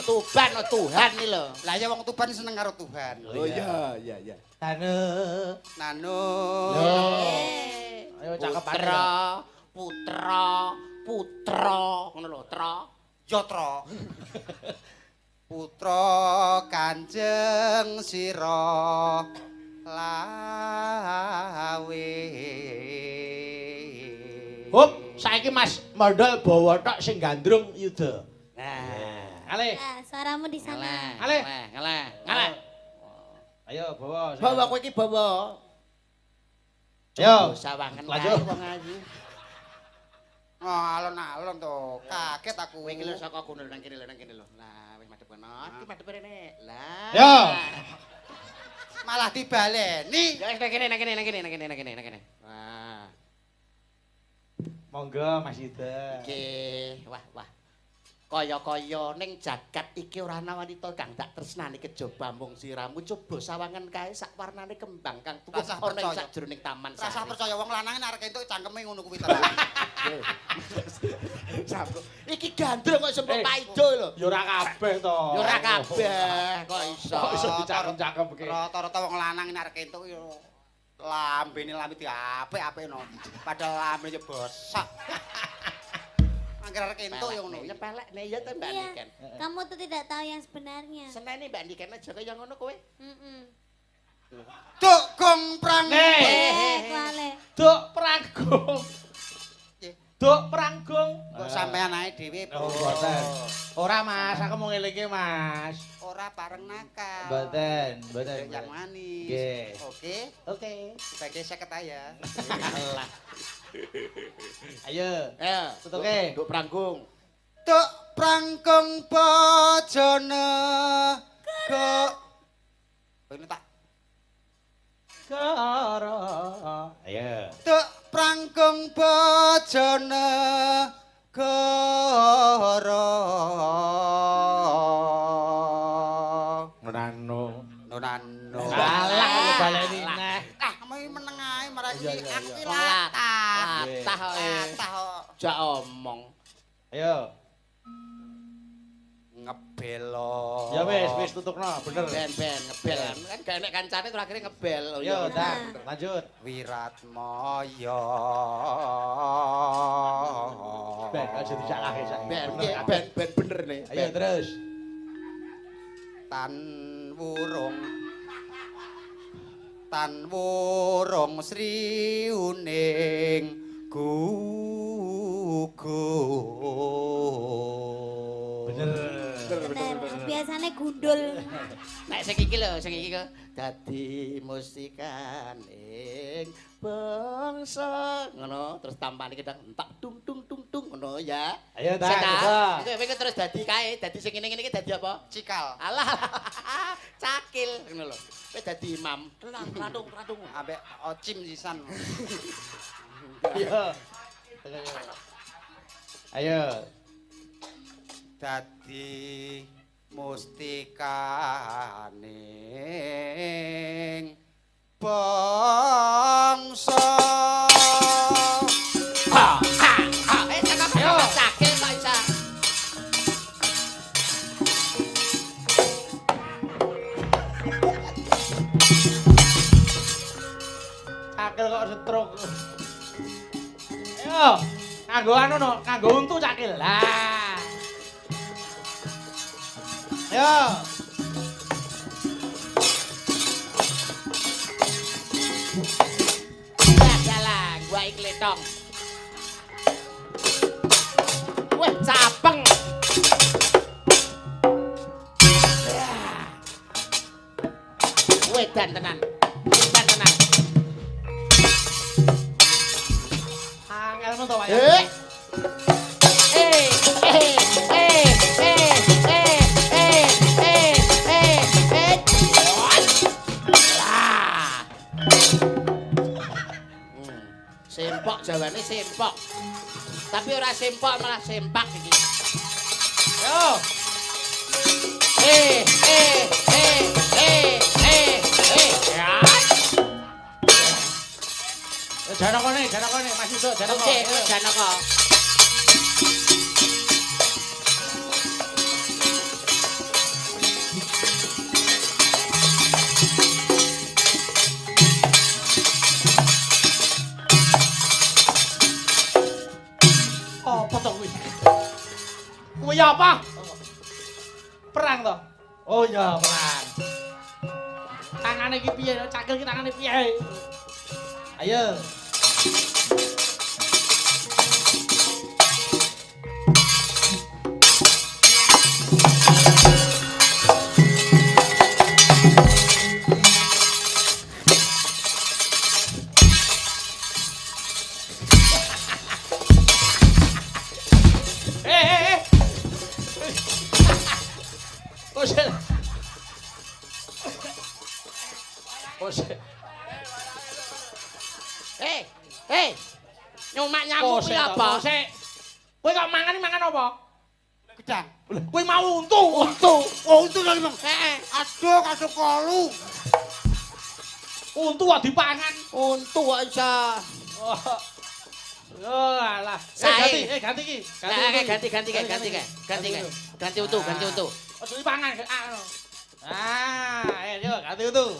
Tuban oh Tuhan iki lho. Lah ya wong Tuban seneng karo Tuhan. Oh iya iya iya. Tane. Nano. Ayo cakepane. Putra, putra, putra ngono lho, tra. Yatra. Putra Kanjeng Sira Lawe. Hop, saiki Mas Mondol bawa tok sing gandrung Yuda. Nah, ale. Nah, suaramu di sana. Ale. Ngalah, ngalah. Ayo bawa. Bawa kowe iki bawa. Ayo. Sawangan Lanjut. kae wong ayu. Oh, alon-alon to. Kaget aku. Kowe iki lho saka kono nang kene lho, nang kene lho. Lah wis madhep kono. Iki madhep rene. Lah. Yo. Malah dibaleni. Ya wis nang kene, nang kene, nang kene, nang kene, nang kene, nang kene. Wah. Monggo Mas Yuda. Nggih, wah wah. Kaya-kaya ning jagat iki ora ana wanita kang tak tresnani kejaba mung siramu coba sawangan kae sak warnane kembang kang tuwuh Rasah ana ing percaya. sajroning taman Rasah sari. percaya wong lanang nek arek entuk cangkeme ngono kuwi terus. Iki gandrung kok sembok paido lho. Ya ora kabeh to. Ya ora kabeh kok iso. Kok iso dicakep-cakepke. Rata-rata wong lanang nek arek entuk yo lambene lambe diapik-apikno. Padahal lambene yo bosok. Angger arek entuk yo ngono. Nyepelekne ya ta Mbak Iya. Niken. Kamu tuh tidak tahu yang sebenarnya. Seneni Mbak Niken aja kaya ngono kowe. Heeh. Duk gong prang. Nih. Kuale. Duk pranggung. Duk pranggung. Kok sampean ae dhewe. Oh, mboten. Ora Mas, aku mau ngelingke Mas. Ora pareng nakal. Mboten, mboten. Yang manis. Nggih. Oke, Oke. sebagai 50 ya. Alah. Ayo. Ayo, Tutuke. Duk pranggung. Duk prangkung bojone ke ini tak Kara. Ayo. Duk prangkung bojone gara. Nano. Nonano. Alah kok baleni neh. Ah, mau meneng ae marang Iya, iki iya, aku iya. ki latah. Latah kok. Latah kok. Jak omong. Ayo. Ngebelo. Ya wis, wis tutukno, bener. Ben-ben ngebel kan gak enek kancane terus akhirnya ngebel. Oh Yo, iya. dah, lanjut. Wiratmaya. Ben, aja disalahke saiki. Ben, Bener ben, kabeh. ben bener nih. Ayo terus. Tan wurung. Tan wurung Sri Uning gugur. Bener. Bener. Biasanya Rumangsane gundul. Nek sing iki lho, sing iki kok dadi musikaning bangsa ngono, terus tampane kita entak dung dung dung dung ngono ya. Ayo ta. Iku kowe terus dadi kae, dadi sing ngene-ngene iki dadi apa? Cikal. Alah. Cakil ngono lho. Kowe dadi imam. Tratung tratung. Ambek ocim sisan. Ayo. Ayo. Dadi mustikaning bangsa. Ha ha ha. Eh cakep cakil kok isa. Cakil kok stroke. Ayo, nganggo anu no, nganggo untu cakil. Lah. Ayo. Dalang, gua ikletong. Wah, capeng. Wedan tenan. Wedan tenan. Angel men to, Pak. Eh. Eh, eh, eh, eh, eh, eh, eh, eh, eh. Lah. Sempok jawane sempok. Tapi ora sempok malah sempak iki. Yo. Eh, eh, eh, eh, eh, eh. Ya. Janakone, janakone Mas Yusuf, janaka. Oke, Janaka. Apa to kuwi? Kuwi apa? Perang to? Oh iya, perang. Tangane iki piye? Cakil iki tangane piye? Ayo. Eh, eh, eh. Kok sik. Eh, eh. Nyumak nyamuk kuwi apa? Sik. Kowe kok mangan mangan apa? Gedang. Kowe mau untu. Untu. Oh, untu lho, Bang. Heeh. Aduh, aduh kolu. Untu kok dipangan. Untu kok iso. Oh, alah. Sae. Eh, ganti iki. Ganti ganti ganti ganti ganti ganti untu, ganti untu. Ojo dipangan. Ah, ayo ganti untu.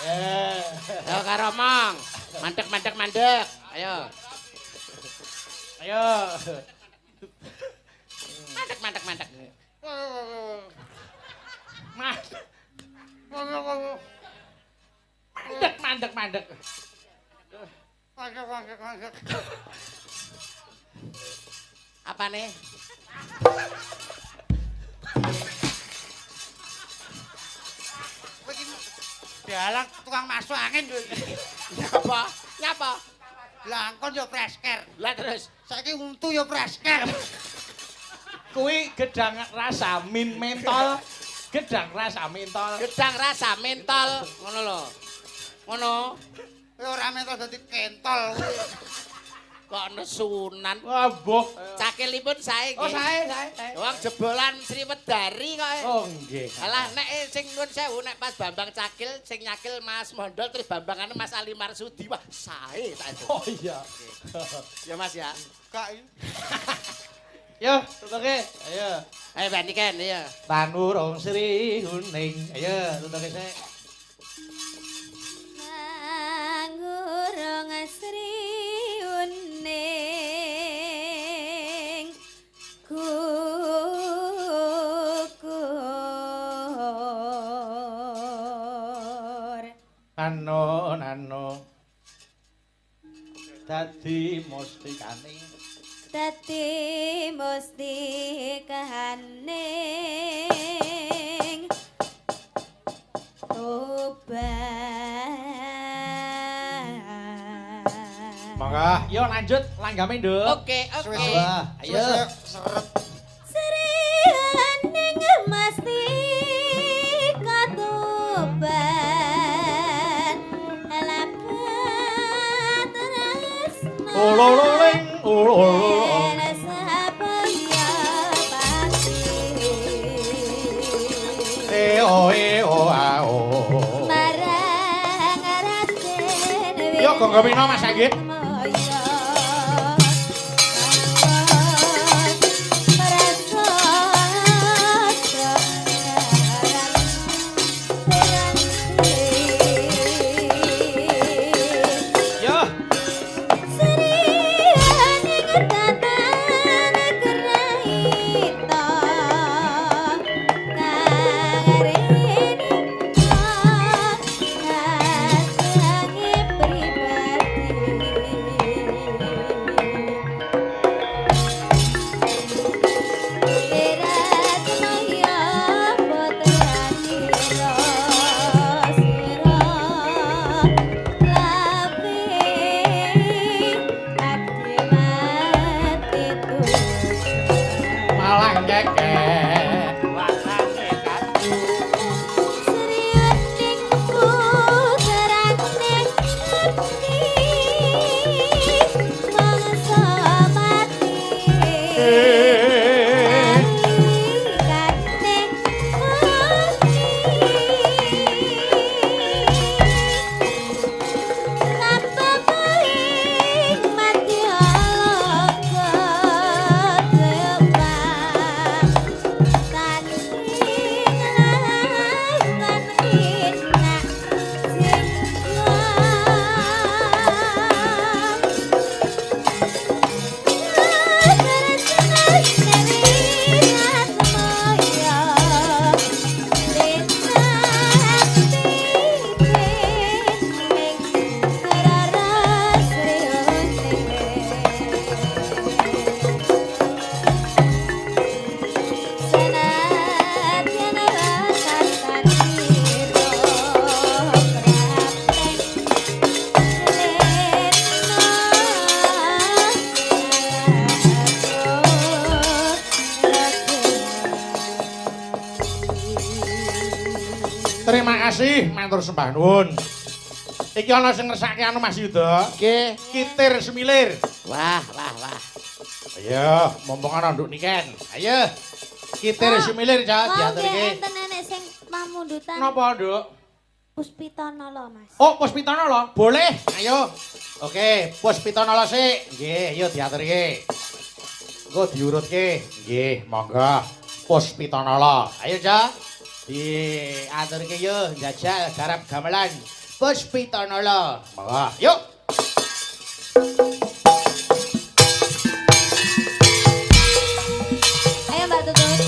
Eh. Ayo karo omong. Mandek mandek mandek. Ayo. Ayo. Mandek mandek mandek. Mas. Mandek mandek mandek. Mandek mandek mandek. Apa nih? Kowe iki dalang tukang masuk angin lho. Nyapa? Nyapa? Langkon yo fresker. Lah terus saiki untu yo fresker. Kuwi gedang rasa min mentol. Gedang rasa mentol. Gedang rasa mentol ngono lho. Ngono. Kowe ora mentol dadi kentol. Kok nesunan. Wah, mbuh. Cakilipun sae nggih. Oh, sae, sae, sae. Wong jebolan Sriwedari kok. Oh, nggih. Alah nek sing nuwun sewu nek pas Bambang Cakil sing nyakil Mas Mondol terus bambangane Mas Ali Marsudi. Wah, sae tak itu. Oh iya. Ya Mas ya. Kak iki. Yo, tutuke. Ayo. Ayo Mbak Niken, ayo. Tanurung Sri Huning. Ayo, tutuke sik. Mangurung Sri Huning gugur Nano nano dadi mustikaning Dadi mustikaning Tuban. Monggo, yo lanjut langgame, Nduk. Oke, oke. Suwe-suwe. Ayo. Suwe-suwe seret. Sri hening mastika Tuban lapat tresno Ulululing, ululu. Sapaya pati E o e o a o. marang Raden Yo gonggo Wino Mas Anggit. Wismoyo. Yo. Malang kekek. Warane kadu. Terima kasih matur sembah nuwun. Iki ana sing ngersake anu Mas Yuda. Nggih. Kitir semilir. Wah, wah, wah. Ayo, mumpung ana nduk niken. Ayo. Kitir semilir ya Mau nggih diaturke. enten enek sing pamundutan Napa, Nduk? Puspitanala, Mas. Oh, Puspitanala. Boleh. Ayo. Oke, Puspitanala sik. Nggih, ayo diaturke. Engko diurutke. Nggih, monggo. Puspitanala. Ayo, Ja. Diaturke yo njajal garap gamelan. Puspitanala. Monggo. Yuk. Ayo Mbak Tutut.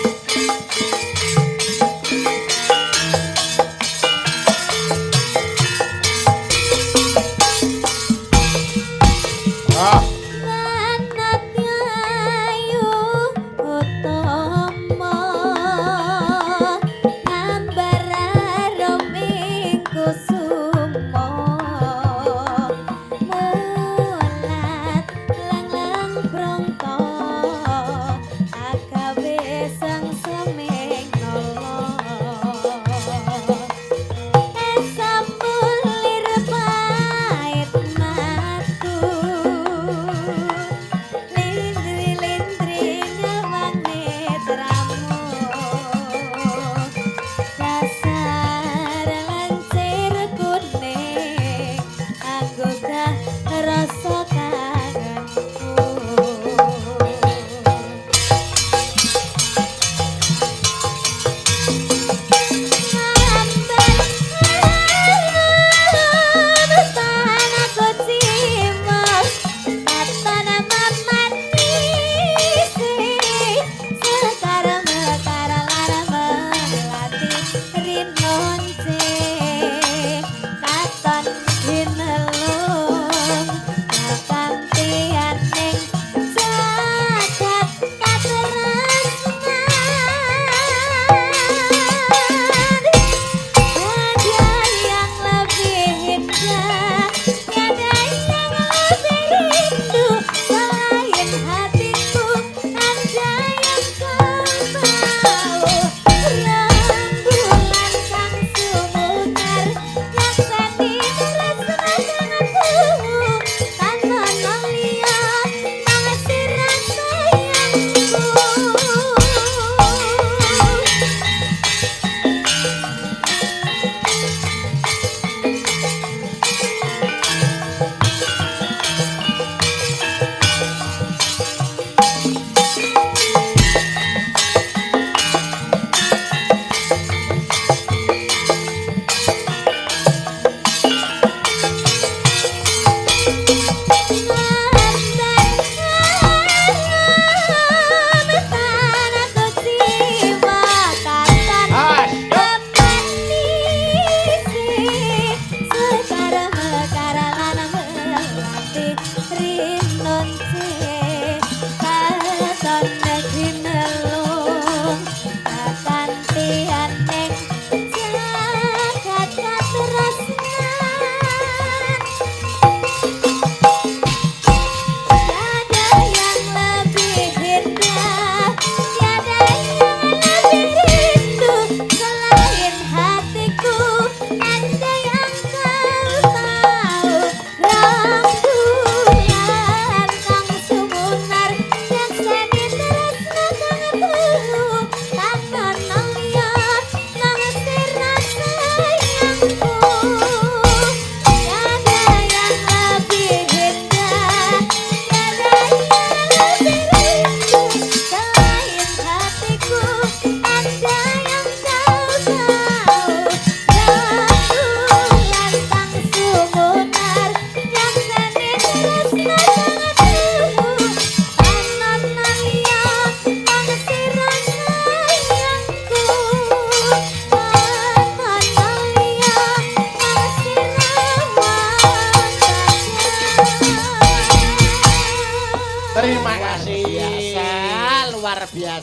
Ayo.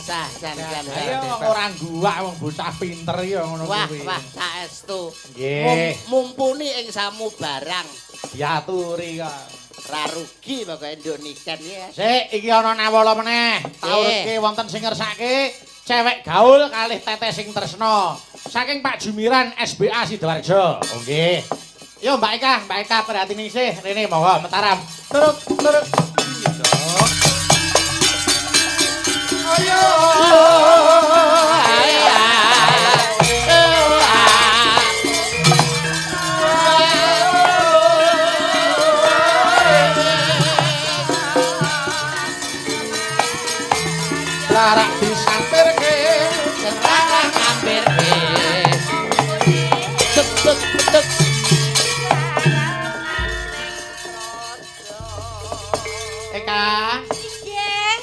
Sah, jan jan. Ayo wong ora guwak wong bocah pinter ya ngono Wah, kuwi. wah, saestu. Nggih. Mumpuni ing samubarang. Diaturi kok. Ra rugi pokoke nduk niken ya. Sik, iki ana nawala meneh. Taurutke wonten sing ngersake cewek gaul kalih teteh sing tresna. Saking Pak Jumiran SBA Sidoarjo. Oh nggih. Yo Mbak Eka, Mbak Eka perhatine sih rene monggo Mataram. Turuk turuk. Ayo. Larak disampirke Larang ngampirke. Tek tek tek. Eka, Nggih.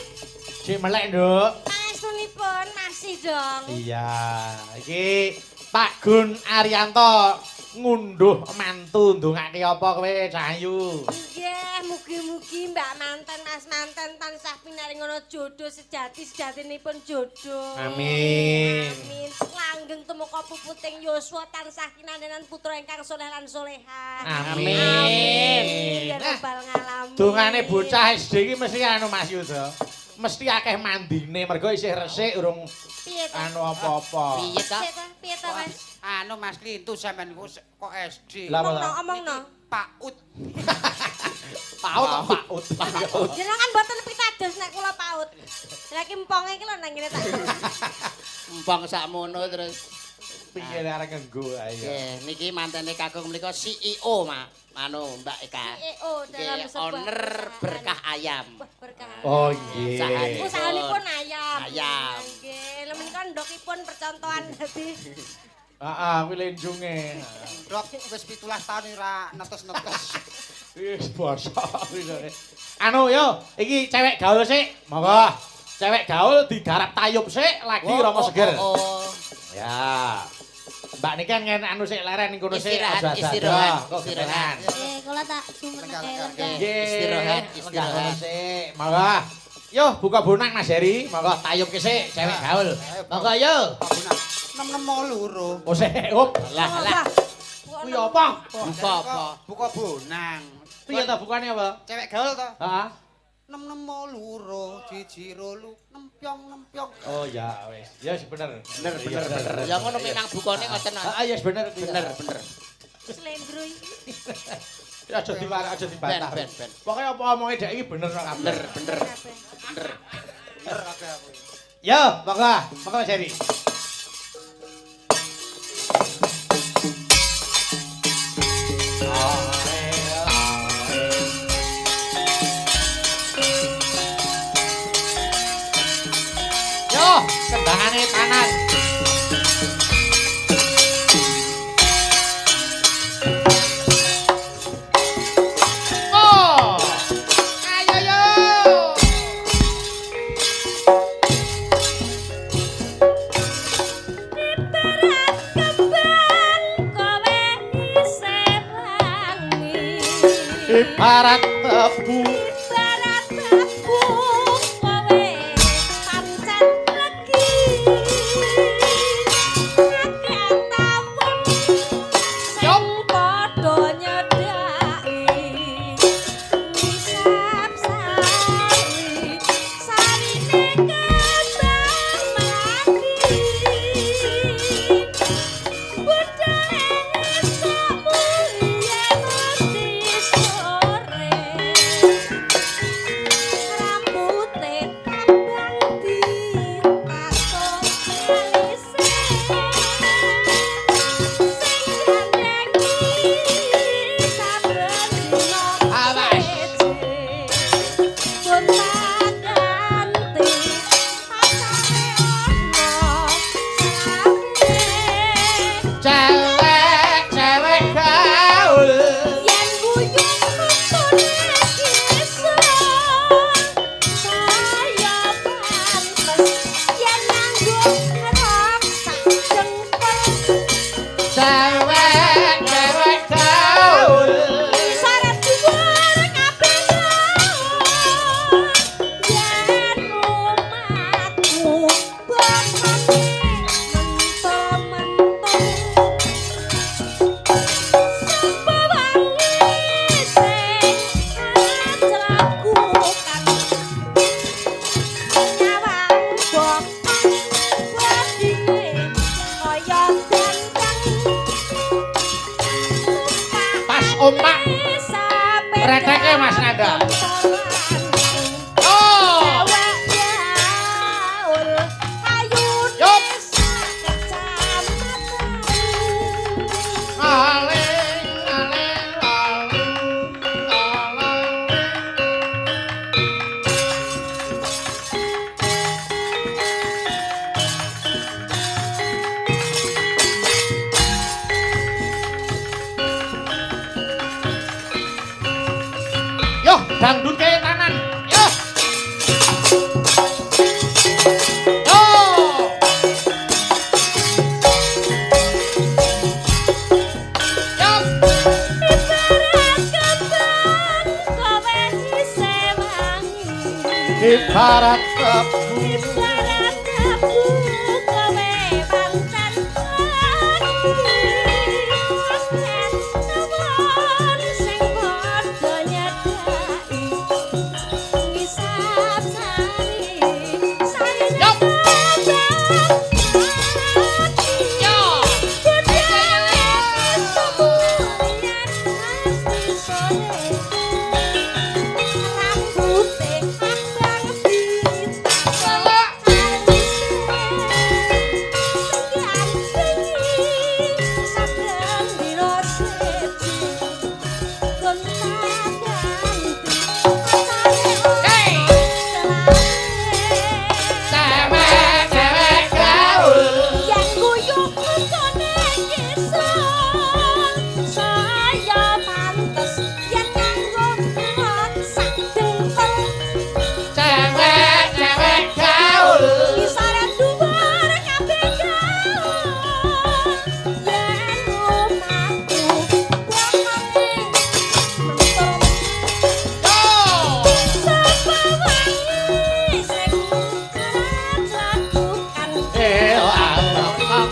sik melek, Nduk. Pangestunipun masih dong. Iya, iki Pak Gun Arianto ngunduh mantu ndongake apa kowe Cahayu? Nggih, mugi-mugi Mbak Manten Mas Manten tansah pinaringono jodoh sejati sejatinipun jodoh. Amin. Amin. Langgeng tumeka puputing yuswa tansah kinandenan putra ingkang soleh lan solehah. Amin. Amin. Ya Nah, rabbal ngalamin. Dongane bocah SD iki mesti anu Mas Yuda. Mesti akeh mandine mergo isih resik urung Piye to? anu apa-apa. Piye ta? Piye to? Piye to, Mas? Anu Mas Lintu sampean niku kok SD. Lah apa Omongno, to? omongno. Paut. Paut paut. Paut. Jenengan mboten pitados nek kula paut. Lah iki emponge iki lho nang ngene tak. Empong sakmono terus. Piye arek nganggo ayo. Nggih, niki mantene kakung menika CEO, Ma. Anu Mbak Eka. CEO dalam Nggih, sebuah owner perusahaan. Berkah Ayam. Wah, berkah. Oh nggih. Usahanipun. Usahanipun ayam. Ayam. Nggih, lha menika ndokipun percontohan dadi Heeh, kuwi lenjunge. Dok wis 17 tahun ora netes-netes. Wis bosok kuwi. Anu yo, iki cewek gaul sik. Monggo. Cewek gaul digarap tayub sik lagi Romo Seger. Oh, oh. Ya. Mbak niki kan ngen anu sik leren ning kono sik Istirahat, aja aja. istirahat, Kok istirahat. geteran. Kula tak jumeneng Lenggah, Nggih. Istirahat, Lenggah istirahat. kono sik. Monggo. Yo buka bonang Mas Heri, monggo tayub ke sik cewek gaul. Monggo yo. Bonang. Nem-nem loro. Oh sik, op. Lah lah, Kuwi apa? buka apa? Buka bonang. Piye ta bukane apa? Cewek gaul to? Heeh. Nem-nem loro, siji rolu, nempyong nempyong. Oh ya wis. Ya wis bener. Bener, bener, bener. Ya ngono memang bukane ngoten. Heeh, ya wis bener. Bener, bener. Slendro iki. Aja diwara, aja dibantah. Ben, ben, ben. Pokoke apa omonge dhek iki bener kok kabeh. Bener, bener. Kabeh. Bener. Bener kabeh aku. Yo, monggo, monggo Mas Heri. Yo, kendangane tanan. Oh. Ayo yo. Ibarat kembang kowe isih wangi. Ibarat tebu Ibarat tebu kowe pancen legi. Akeh tawon sing padha nyedhaki. Ngisap sari, sarine kembang melati. Budhe esuk mulia mesti sore. Ibarat tebu. Ibarat tebu kowe pancen ati akeh wong sing padha nyedaki ngisap sari sari. Yo. Yo. Hey. Cewek-cewek gaul. Yen guyu kutone kisun, saya pantes yen nganggo rok sak dengkul. Cewek-cewek gaul. Kisaran dhuwur kabeh gaul. Yen omahku bokonge mentor. Sapa wangi sing kerajatukan Eh, oh, ah,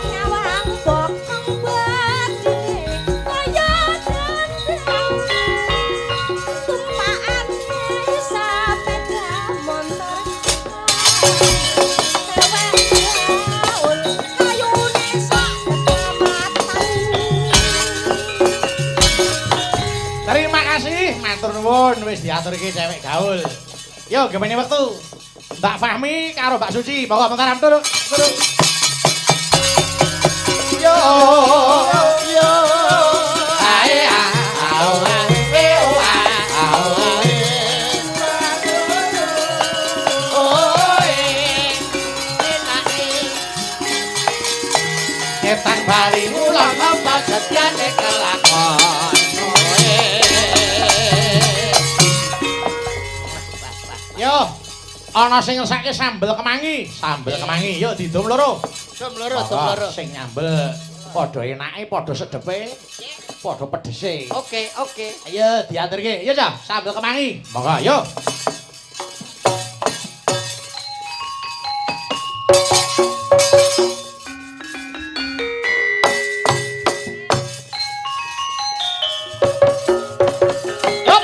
nyawang bokong batine kaya dendang tumpakane sepeda motor cewek gaul kayune sak kecamatan. Terima kasih, matur nuwun wis diaturke cewek gaul. Yo, gemene wektu. Mbak Fahmi karo Mbak Suci, monggo mentaram turuk. Turuk. Yo yo. Ae a au a e o a au a e. Ketan bali ulang apa setyane kelakon. Yo, ana sing ngersake sambel kemangi, sambel kemangi. Yo didum loro. Dom loro, dom loro. Sing nyambel padha enake, padha sedepe, padha pedese. Oke, oke. Ayo diaturke. Yo cah, sambel kemangi. Monggo, yo. Yup.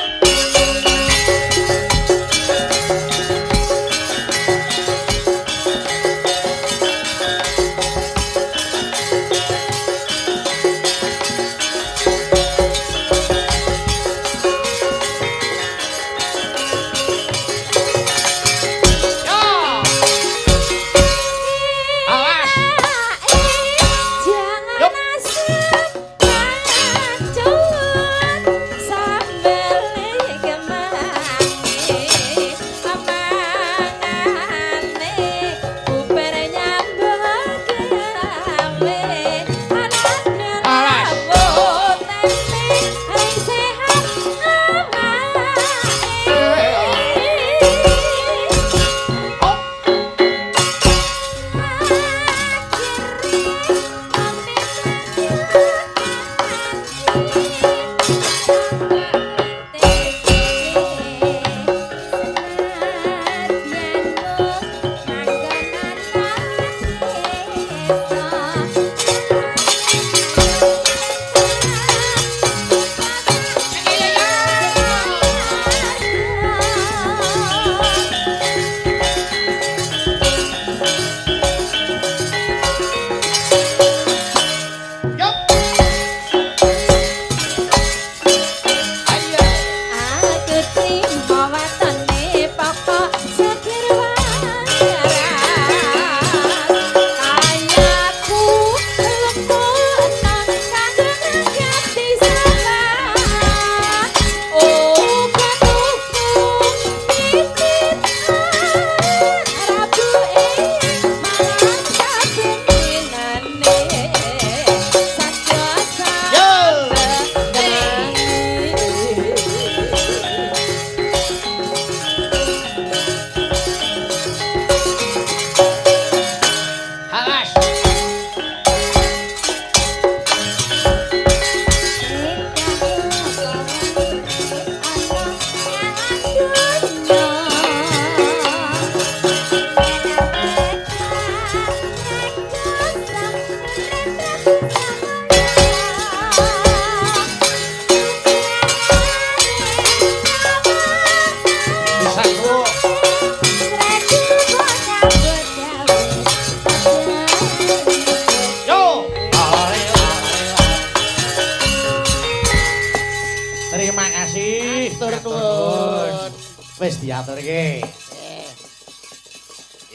Yo. Awas. nuwun. Wis diaturke.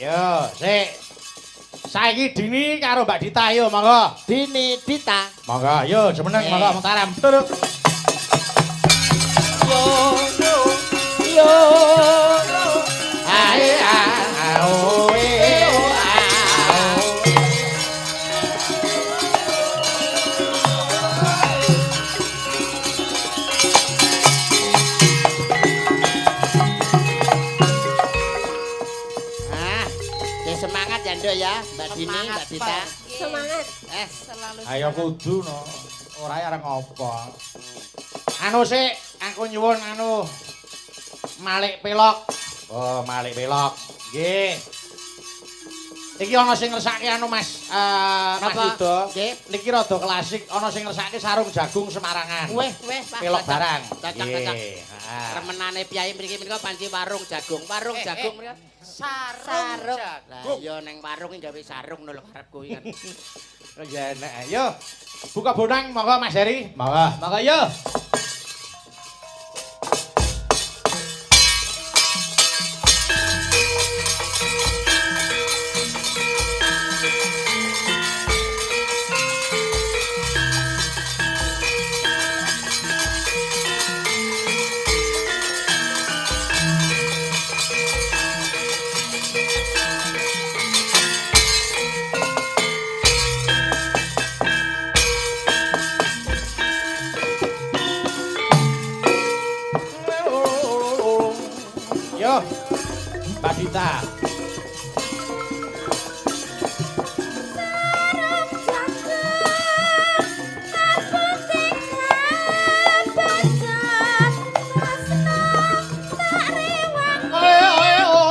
Yo, sik. Saiki Dini karo Mbak Dita yo monggo. Dini Dita. Monggo, yo jumeneng monggo Mataram. Turuk. Yo yo yo. Ae a o e o a. Ah, ya semangat ya Nduk ya, Mbak Dini, Mbak Dita. Semangat. Selalu. Ayo kudu no. Ora arep ngopo. Anu sik, aku nyuwun anu Malik Pelok. Oh, Malik Pelok. Nggih. Iki ana sing ngersake anu Mas, Mas Yuda. Nggih. Niki rada klasik, ana sing ngersake sarung jagung Semarangan. Weh, weh, Pak. Pelok barang. Cocok, cocok. Heeh. Remenane piyai mriki menika panci warung jagung. Warung jagung menika. Sarung. Lah iya neng warung iki gawe sarung lho karepku iki kan. Oh ya enak. Ayo. Buka bonang monggo Mas Heri. Monggo, monggo yo. Yo. Mbak Dita. Oe oe o.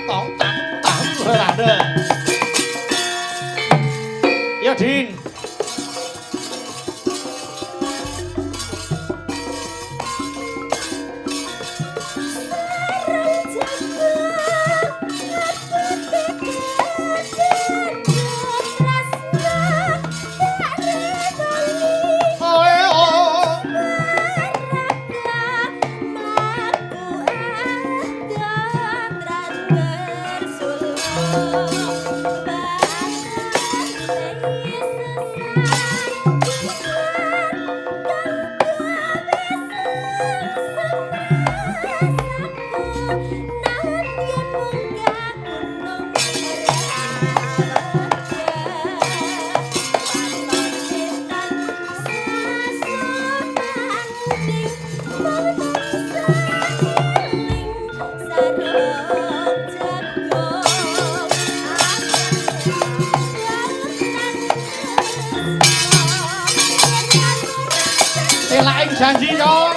Tong tang tang ora ada. Yo Din. Oe o. Telaing janji yo.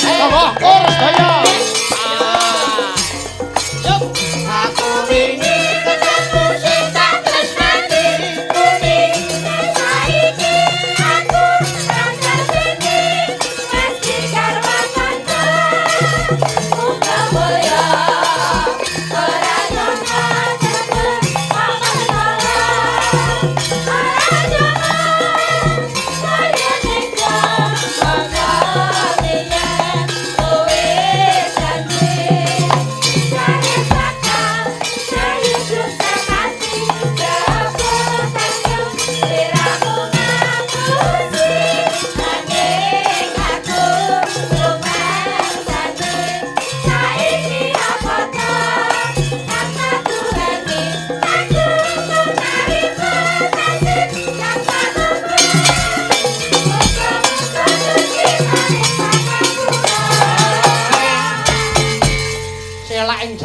Monggo, kur sedaya. Aku wingi ketemu sing tak tresnani kuning. Mulya.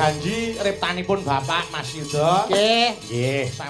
janji riptanipun Bapak Mas Yuda. Nggih. Nggih.